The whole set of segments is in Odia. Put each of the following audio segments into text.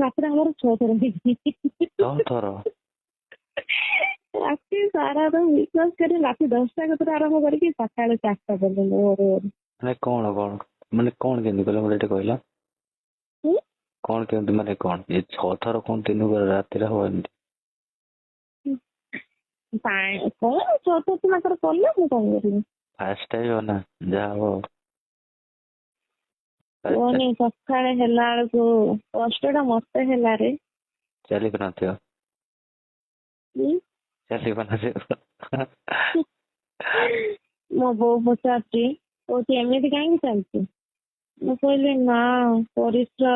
ରାତିରେ ଆମର 6 ଥର ହେଇଛି। 6 ଥର? ରାତି ସାରା ତ, ବିଶ୍ୱାସ କରି, ରାତି 10ଟା କତିରୁ ଆରମ୍ଭ କରିକି ସକାଳ 4ଟା ପର୍ଯ୍ୟନ୍ତ ଭୋରୁ ଭୋରୁ। ମାନେ କଣ କଣ, ମାନେ କଣ କେମିତି କଲେ, ମତେ ଟିକେ କହିଲ? ହୁଁ? କଣ କେମିତି, ମାନେ କଣ ଏ 6 ଥର କଣ ଦିନକୁ ରାତିରେ ହବ ଏମିତି? ପାଣି କଣ 6 ଥର ତାଙ୍କର କଲେ, ମୁଁ କଣ କରିବି? ଫାଷ୍ଟ ଟାଇମ୍ ନା, ଯାହା ହବ ଫାଷ୍ଟ। କୁହନି, ସକାଳେ ହେଲା ବେଳକୁ କଷ୍ଟ ଟା ମତେ ହେଲା ରେ। ଚାଲି ପାରୁନଥିବ। ହୁଁ? ଚାଲି ପାରୁନଥିବ। ମୋ ବୋଉ ପଚାରୁଛି, କହୁଛି, "ଏମିତି କାହିଁକି ଚାଲିଛି?" ମୁଁ କହିଲି, "ନା, ପରିସ୍ରା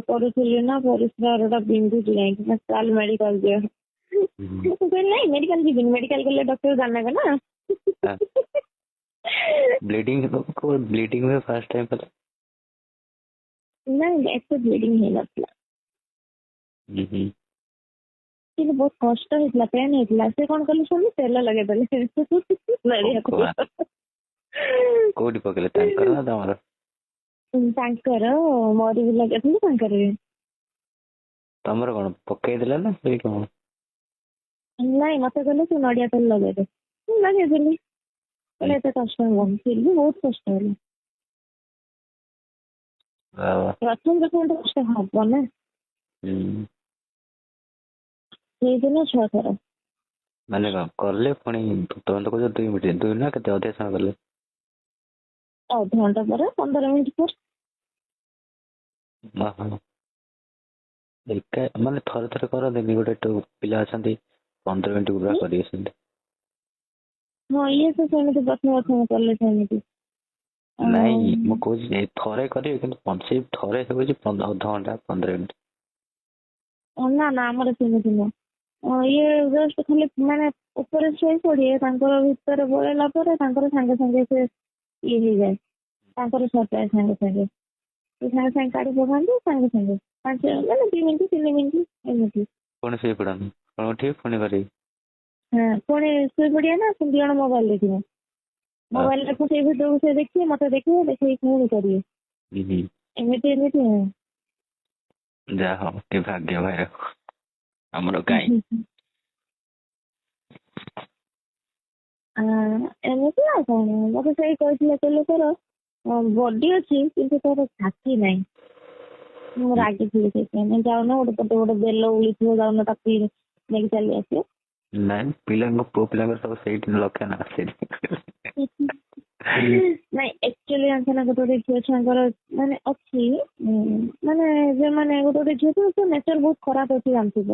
କରୁଥିଲି ନା, ପରିସ୍ରାର ଟା ବିନ୍ଧୁଛି ଯାଇକି ନା, ଚାଲ ମେଡିକାଲ ଯିବା।" ମୁଁ କହିଲି, "ନାଇଁ, ମେଡିକାଲ ଯିବିନି, ମେଡିକାଲ ଗଲେ ଡକ୍ଟର ଜାଣିବେ ନା।" ବ୍ଲିଡିଂ, ବ୍ଲିଡିଂ ହୁଏ ଫାଷ୍ଟ ଟାଇମ୍ କଲେ? ନାଇଁ, ଏତେ ବ୍ଲିଡିଂ ହେଇନଥିଲା। ହୁଁ ହୁଁ କିନ୍ତୁ ବହୁତ କଷ୍ଟ ହେଇଥିଲା, ପେନ୍ ହେଇଥିଲା। ସେ କଣ କଲେ ଶୁଣି, ତେଲ ଲଗେଇଦେଲେ ନଡିଆ ତେଲ। ଭଗବାନ! କୋଉଠି ପକେଇଲେ, ତାଙ୍କର ନା ତମର? ତାଙ୍କର, ମୋର ବି ଲଗେଇଥିଲେ, ତାଙ୍କର ବି। ତମର କଣ ପକେଇଦେଲେ ନା ସେଇ କଣ? ନାଇଁ, ମତେ କହିଲେ, "ତୁ ନଡିଆ ତେଲ ଲଗେଇଦେ।" ମୁଁ ଲଗେଇଦେଲି। କହିଲେ, ଏତେ କଷ୍ଟ ହବନି। ଫିର ବି ବହୁତ କଷ୍ଟ ହେଲା। ବାବା! ପ୍ରଥମ ପ୍ରଥମ ତ କଷ୍ଟ ହବ ନା। ସେଇଦିନ 6 ଥର। ମାନେ କଣ କଲେ ପୁଣି? ତମେ ତ କହୁଛ 2 ମିନିଟ୍, ଦୁଇ ନା କେତେ ଅଧିକ ସମୟ କଲେ? ଅଧଘଣ୍ଟା ପରେ, 15 ମିନିଟ୍ ପରେ। ଓହୋ, ଏକା ମାନେ ଥରେ ଥରେ କରନ୍ତିନି? ଗୋଟେ ପିଲା ଅଛନ୍ତି, 15 ମିନିଟ୍ ପୁରା କରିବେ ସେମିତି। ହଁ, ଇଏ ତ ସେମିତି ପ୍ରଥମେ ପ୍ରଥମେ କଲେ ସେମିତି। ନାଇଁ, ମୁଁ କହୁଛି ଥରେ କରିବେ, କିନ୍ତୁ ସେଇ ଥରେ ହଉଛି ଅଧଘଣ୍ଟା, 15 ମିନିଟ୍। ନା ନା, ଆମର ସେମିତି ନୁହଁ। ଇଏ ଜଷ୍ଟ ଖାଲି ମାନେ ଉପରେ ଶୋଇ ପଡିବେ, ତାଙ୍କର ଭିତରେ ପଳେଇଲା ପରେ ତାଙ୍କର ସାଙ୍ଗେ ସାଙ୍ଗେ ସେ ଇଏ ହେଇଯାଏ, ତାଙ୍କର ସରିଯାଏ ସାଙ୍ଗେ ସାଙ୍ଗେ। ସେ ସାଙ୍ଗେ ସାଙ୍ଗେ କାଢି ପକାନ୍ତି ସାଙ୍ଗେ ସାଙ୍ଗେ, 5 ମାନେ 2 ମିନିଟ୍, 3 ମିନିଟ୍ ଏମିତି। ପୁଣି ଶୋଇ ପଡନ୍ତି, ପୁଣି ଉଠିବେ, ପୁଣି କରିବେ? ହଁ, ପୁଣି ଶୋଇ ପଡିବେ ନା, ପୁଣି 2 ଜଣ ମୋବାଇଲ ଦେଖିବେ। ମୋବାଇଲ ଦେଖୁ, ସେଇ ଭିଡିଓକୁ ସେ ଦେଖିବେ, ମତେ ଦେଖିବେ, ଦେଖିକି ପୁଣି କରିବେ। ହୁଁ ହୁଁ ଏମିତି ଏମିତି। ଯାହା ହଉ, କି ଭାଗ୍ୟ ଭାଇର, ଆମର କାଇଁ? ଏମିତି ଆଉ କଣ। ମତେ ସେଇ କହିଥିଲେ, କହିଲେ, "ତୋର ବଡି ଅଛି କିନ୍ତୁ ତୋର ଛାତି ନାହିଁ।" ମୁଁ ରାଗିଥିଲି ସେଇଥିପାଇଁ। ଯାଉନ, ଗୋଟେ ପଟେ ଗୋଟେ ବେଲ ଉଳିଥିବ, ଯାଉନ ତାକୁ ନେଇକି ଚାଲି ଆସିବ। ନାଇଁ, ପିଲାଙ୍କ, ପୁଅ ପିଲାଙ୍କର ସବୁ ସେଇଠି ଲକ୍ଷ୍ୟ ନା ସେଇଠି। ନାଇଁ, ଆକ୍ଚୁଆଲି ଜାଣିଛ ନା, ଗୋଟେ ଗୋଟେ ଝିଅ ଛୁଆଙ୍କର ମାନେ ଅଛି, ମାନେ ଯୋଉମାନେ ଗୋଟେ ଗୋଟେ ଝିଅ ତ ନେଚର ବହୁତ ଖରାପ ଅଛି, ଜାଣିଥିବ।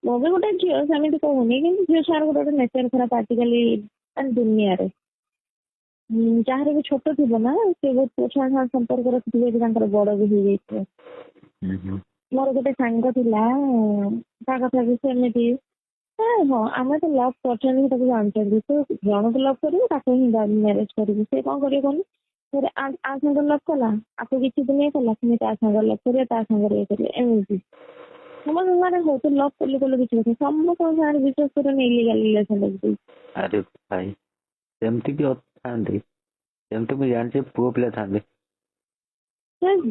ମୁଁ ବି ଗୋଟେ ଝିଅ, ସେମିତି କହୁନି, କିନ୍ତୁ ଝିଅ ଛୁଆର ଗୋଟେ ଗୋଟେ ନେଚର ଖରାପ ଆଜିକାଲି ମାନେ ଦୁନିଆରେ। ଯାହାର ବି ଛୋଟ ଥିବ ନା, ସେ ବହୁତ ପୁଅ ଛୁଆ ସାଙ୍ଗେ ସମ୍ପର୍କ ରଖିଥିବେ କି ତାଙ୍କର ବଡ ବି ହେଇଯାଇଥିବ। ହୁଁ ହୁଁ ମୋର ଗୋଟେ ସାଙ୍ଗ ଥିଲା, ତା କଥା ବି ସେମିତି। ହଁ, ଆମେ ତ ଲଭ୍ କରିଛନ୍ତି, ତାକୁ ଜାଣିଛନ୍ତି। ତୁ ଜଣକୁ ଲଭ୍ କରିବୁ, ତାକୁ ହିଁ ମ୍ୟାରେଜ କରିବୁ। ସେ କଣ କରିବ କହନି? ଫେରେ ଆ ସାଙ୍ଗରେ ଲଭ୍ କଲା, ଆକୁ କିଛି ଦିନ ଇଏ କଲା, ପୁଣି ତା ସାଙ୍ଗରେ ଲଭ୍ କରିବ, ତା ସାଙ୍ଗରେ ଇଏ କରିବ, ଏମିତି ସମସ୍ତଙ୍କ ସାଙ୍ଗରେ। ହଉ, ତୁ ଲଭ୍ କଲୁ କଲୁ କିଛି କଥା, ସମସ୍ତଙ୍କ ସାଙ୍ଗରେ, ବିଶ୍ୱାସ କରନି, ଇଲିଗାଲ ରିଲେସନ ରଖିଦେଇଛି। ଆରେ ଭାଇ, ସେମିତି ବି ଥାନ୍ତି? ସେମିତି ମୁଁ ଜାଣିଛି ପୁଅ ପିଲା ଥାନ୍ତି।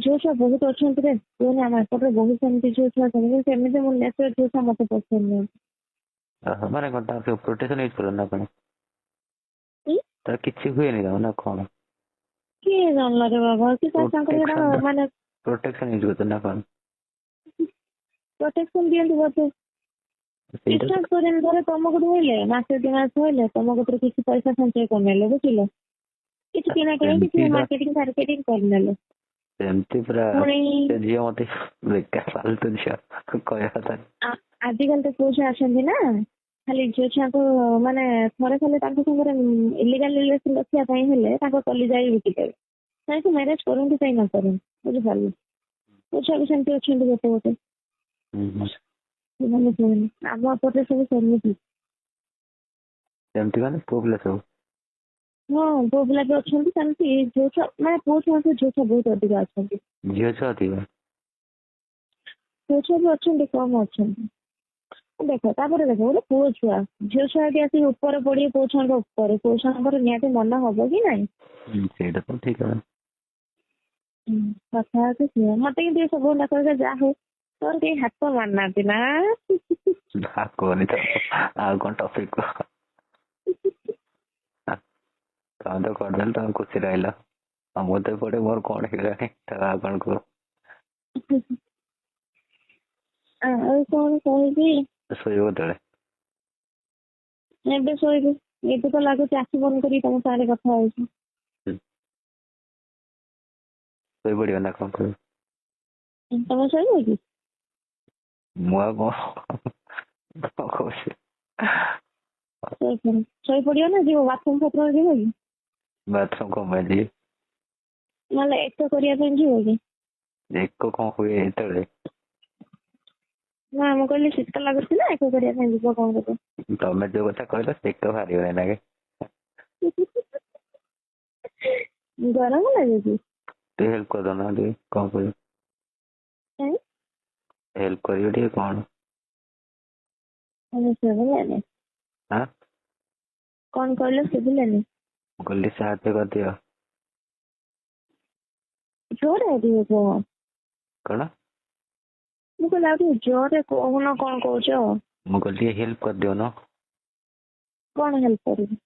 ଝିଅ ଛୁଆ ବହୁତ ଅଛନ୍ତି ରେ, କୁହନି। ଆମ ଏପଟରେ ବହୁତ ସେମିତି ଝିଅ ଛୁଆ ଅଛନ୍ତି। କିନ୍ତୁ ସେମିତି ମୋ ନେଚର ଝିଅ ଛୁଆ ମତେ ପସନ୍ଦ ନୁହଁ। ଓହୋ, ମାନେ କଣ ତାଙ୍କର ପ୍ରୋଟେକ୍ସନ ୟୁଜ କରନ୍ତି ନା କଣ? ହୁଁ? ତାର କିଛି ହୁଏନି ତାଙ୍କୁ ନା କଣ? କିଏ ଜାଣିଲା ରେ ବାବା କି ତାଙ୍କର ସେଟା ପ୍ରୋଟେକ୍ସନ ମାନେ ପ୍ରୋଟେକ୍ସନ ୟୁଜ କରୁଛନ୍ତି ନା କଣ? ପ୍ରୋଟେକ୍ସନ ଦିଅନ୍ତି ବୋଧେ। ସେଇଟା ବିଶ୍ୱାସ କରିବେନି, ଧର ତମକୁ ଧଇଲେ, ମାସେ 2 ମାସ ହେଲେ ତମ କତିରୁ କିଛି ପଇସା ସଞ୍ଚୟ କରିନେଲେ, ବୁଝିଲ, କିଛି କିଣା କିଣି, କିଛି ସେମିତି ମାର୍କେଟିଂ ଫାର୍କେଟିଂ କରିନେଲେ। ସେମିତି ପୁରା ପୁଣି ସେ ଝିଅ ମତେ ବେକାର ଫାଲତୁ ଝିଅ କହିବା କଥା। ଆଜିକାଲି ତ ପୁଅ ଛୁଆ ଅଛନ୍ତି ନା, ଖାଲି ଝିଅ ଛୁଆଙ୍କୁ ମାନେ ଥରେ ଖାଲି ତାଙ୍କ ସାଙ୍ଗରେ ଇଲିଗାଲ ରିଲେସନ ରଖିବା ପାଇଁ ହେଲେ ତାଙ୍କ କଲିଜା ବି ବିକିଦେବେ। କାହିଁକି ମ୍ୟାରେଜ କରନ୍ତୁ କାହିଁ ନ କରନ୍ତୁ, ବୁଝିପାରିଲେ? ପୁଅ ଛୁଆ ବି ସେମିତି ଅଛନ୍ତି ଗୋଟେ ଗୋଟେ। ହୁଁ ହୁଁ ସେମାନେ କୁହନି, ଆମ ଏପଟରେ ସବୁ ସେମିତି। ସେମିତି ମାନେ ପୁଅ ପିଲା ସବୁ? ହଁ, ପୁଅ ପିଲା ବି ଅଛନ୍ତି ସେମିତି। ଝିଅ ଛୁଆ ମାନେ ପୁଅ ଛୁଆଙ୍କ ଝିଅ ଛୁଆ ବହୁତ ଅଧିକା ଅଛନ୍ତି। ଝିଅ ଛୁଆ ଅଧିକ? ପୁଅ ଛୁଆ ବି ଅଛନ୍ତି, କମ ଅଛନ୍ତି। ଦେଖ, ତାପରେ ଦେଖ, ଗୋଟେ ପୁଅ ଛୁଆ ଝିଅ ଛୁଆ ଯଦି ଆସିକି ଉପରେ ପଡିବେ ପୁଅ ଛୁଆଙ୍କ ଉପରେ, ପୁଅ ଛୁଆଙ୍କର ନିହାତି ମନ ହବ କି ନାଇଁ? ହୁଁ, ସେଇଟା ତ ଠିକ କଥା। କଥା ହଉଛି ସେଇଆ। ମତେ କିନ୍ତୁ ଏ ସବୁ କଥା କହିଲେ, ଯାହା ହଉ, ତୋର କେହି ହାତ ମାରିନାହାନ୍ତି ନା? ଆଉ କୁହନି ତ, ଆଉ କଣ ଟପିକ କୁହ। ତମେ ତ କରିଦେଲ, ତମେ ଖୁସି ରହିଲ, ଆଉ ମୁଁ ତ ଏପଟେ ମୋର କଣ ହେଇଗଲାଣି ତ। ଆଉ କଣ କୁହ? ଆଉ କଣ କହିବି? ଶୋଇବ କେତେବେଳେ? ଏବେ ଶୋଇବି। ଏବେ ତ ଲାଗୁଛି ଆଖି ବନ୍ଦ କରିକି ତମ ସାଙ୍ଗରେ କଥା ହଉଛି। ଶୋଇପଡିବ ନା କଣ କହିବ? ତମେ ଶୋଇବ କି? ମୁଁ ଆଉ କଣ କଣ କହୁଛି? ଶୋଇପଡ। ଶୋଇପଡିବ ନା ଯିବ ବାଥରୁମ ଫାଥରୁମ ଯିବ କି? ବାଥରୁମ କଣ ପାଇଁ ଯିବି? ନହେଲେ ଏକ କରିବା ପାଇଁ ଯିବ କି? ଏକ କଣ ହୁଏ ଏତେବେଳେ? ନା, ମୁଁ କହିଲି ଶୀତ ଲାଗୁଛି ନା, ଏକ କରିବା ପାଇଁ ଯିବ କଣ କରିବ? ତମେ ଯୋଉ କଥା କହିଲ, ସେ ଏକ ବାହାରିବ ଏଇନାକେ। ଗରମ ଲାଗୁଛି। ଟିକେ ହେଲ୍ପ କରିଦଉନା ଟିକେ, କଣ କହିବ? କାଇଁ? ହେଲ୍ପ କରିବ ଟିକେ କଣ? ମାନେ ଶୁଭିଲାନି। ଆଁ? କଣ କହିଲ, ଶୁଭିଲାନି। ମୁଁ କହିଲି ସାହାଯ୍ୟ କରିଦିଅ। ଜୋରେ ଟିକେ କୁହ। କଣ? ମୁଁ କହିଲି ଆଉ ଟିକେ ଜୋରରେ କହୁନ, କଣ କହୁଛ? ମୁଁ କହିଲି ଟିକେ ହେଲ୍ପ କରିଦିଅ ନା। କଣ ହେଲ୍ପ କରିବି?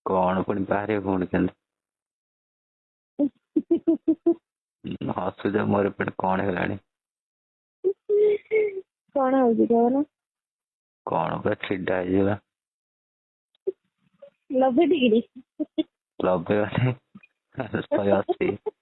କଣ ପୁଣି ବାହାରିବ ପୁଣି କେମିତି? ହସୁଛ, ମୋର ଏପଟେ କଣ ହେଲାଣି। କଣ ହଉଛି କହୁନ? କଣ ପୁରା ଛିଡା ହେଇଯିବା। 90 ଡିଗ୍ରୀ। 90 ମାନେ 180।